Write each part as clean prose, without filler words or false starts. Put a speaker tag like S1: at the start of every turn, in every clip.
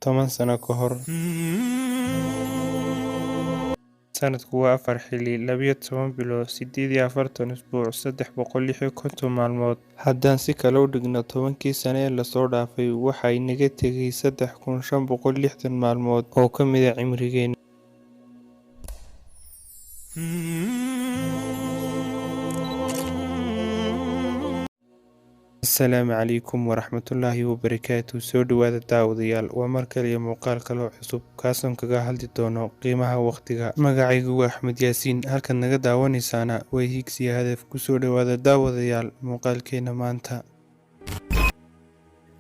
S1: 10 sano ka hor. Sanadku waa 4 xilli, 12 bilood, 48 usbuuc, 356 maalmood. Haddaan si kale u dhigno, 10kii sano ee la soo dhaafay waxaa inaga tegay 3560 maalmood oo ka mid ah cimrigeena. Asalaamu calaykum waraxmatullaahi wabarakaatu. Soo dhawaada daawadayaal, waa mar kale iyo muuqaal kale oo cusub kaasoon kaga hadli doono qiimaha waqtiga. Magacaygu waa Axmed Yaasiin, halkaad naga daawanaysaana waa Higsiga Hadaf. Kusoo dhawaada daawadayaal muuqaalkeena maanta.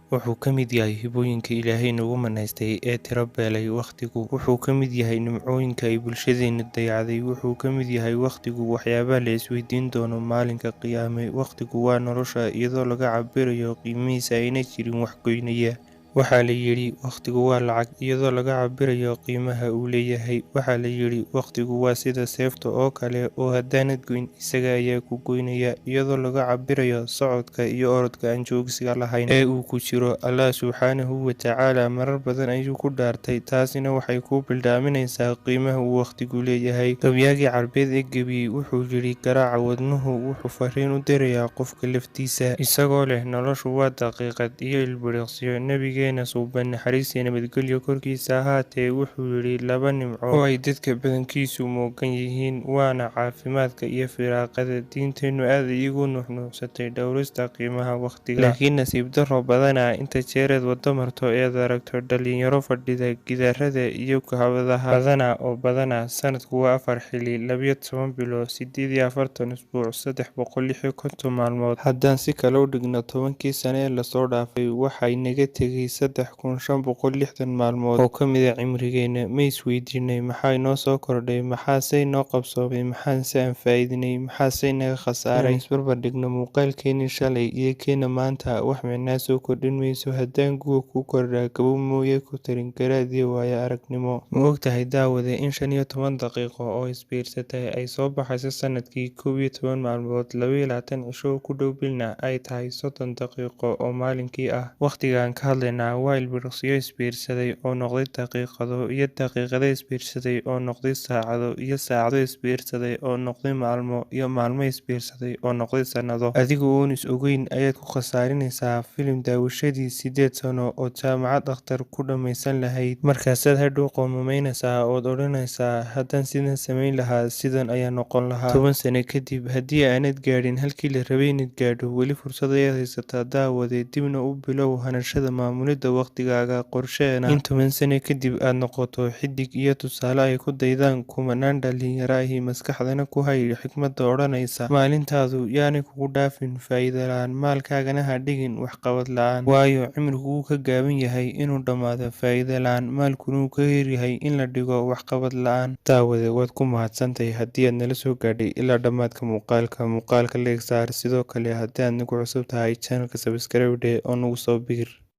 S1: Wuxuu ka mid yahay hibooyinka Ilaahay nagu manaystay ee tiro beelay waqtigu. Wuxuu ka mid yahay nimcooyinka ay bulshadeennu dayacday. Wuxuu ka mid yahay waqtigu waxyaabaha la isweydiin doono maalinka qiyaame. Waqtigu waa nolosha, iyadoo laga cabirayo qiimihiisa ayna jirin wax goynaya. Waxaa la yidhi waqtigu waa lacag, iyadoo laga cabirayo qiimaha uu leeyahay. Waxaa la yidhi waqtigu waa sida seefta oo kale, oo haddaanad goyn isaga ayaa ku goynaya, iyadoo laga cabirayo socodka iyo orodka aan joogsiga lahayn ee uu ku jiro. Allah subxaanahu wa tacaala marar badan ayuu ku dhaartay, taasina waxay kuu bildhaaminaysaa qiimaha uu waqtigu leeyahay. Gabyaagii Carbeed ee gebiyey wuxuu yidhi garaaca wadnuhu wuxuu fariin u dirayaa qofka laftiisa, isagoo leh noloshu waa daqiiqad iyo ilbiriqsiyo. Nabigeena suuban naxariis iyo nabadgelyo korkiisa ahaatee wuxuu yidhi laba nimco oo ay dadka badankiisu moogan yihiin, waana caafimaadka iyo firaaqada. Diinteennu aad ayay ugu nuuxnuuxsatay dhowrista qiimaha waqtiga, laakiin nasiib darro badanaa inta jeereed waddo marto eed aragto dhalinyaro fadhida gidaarada iyo kaabadaha. Badanaa oo badanaa sanadku waa 4 xilli, 12 bilood, 48 usbuuc, 356 maalmood. Haddaan si kale u dhigno, 10kii sano ee la soo dhaafay waxaa inaga tegay 3560 maalmood oo ka mid ah cimrigeena. Ma isweydiinay maxaa inoo soo kordhay, maxaase inoo qabsoomay, maxaanse aan faa'iidnay, maxaase inaga khasaaray? Inaan isbarbar dhigno muuqaalkeenii shalay iyo keena maanta wax micnaa soo kordhin mayso haddaan guga kuu kordhaa gabow mooye ku tarin garaad iyo waayo aragnimo. Ma ogtahay daawade in 15 daqiiqo oo isbiirsatay ay soo baxayso sanadkii 11 maalmood, 22 cisho oo ku dhow bilna ay tahay 30 daqiiqo oo maalinkii ah. Waqtiga aan ka hadlaynaa waa ilbiriqsiyo isbiirsaday oo noqday daqiiqado, iyo daqiiqado isbiirsaday oo noqday saacado, iyo saacado isbiirsaday oo noqday maalmo, iyo maalmo isbiirsaday oo noqday sannado. Adiga oon is ogeyn ayaad ku khasaarinaysaa filim daawashadii 8 sano oo jaamacad dhakhtar ku dhammaysan lahayd. Markaasaad hadhow qoomamaynaysaa ood odhanaysaa haddaan sidan samayn lahaa sidan ayaa noqon lahaa. 10 sano kadib haddii aanad gaadhin halkii la rabay inaad gaadho, weli fursad ayaad haysataa daawade. Dibna u bilow hanashada maamulidda waqtigaaga. Qorsheena in 10 sano kadib aad noqoto xidig iyo tusaale ay ku daydaan kumanaan dhalinyaro ahi. Maskaxdana ku hay xikmadda odhanaysa maalintaadu yaanay kugu dhaafin faa'iido la'aan, maalkaagana ha dhigin waxqabad la'aan. Waayo cimrigu wuu ka gaaban yahay inuu dhammaado faa'iido la'aan, maalkuna wuu ka yaryahay in la dhigo waxqabad la'aan. Daawade waad ku mahadsantahay haddii aad nala soo gaadhay ilaa dhammaadka muuqaalka. Muuqaalka like saar, sidoo kale haddii aad nagu cusub tahay channelka subscribe dheh oo nagu soo biir.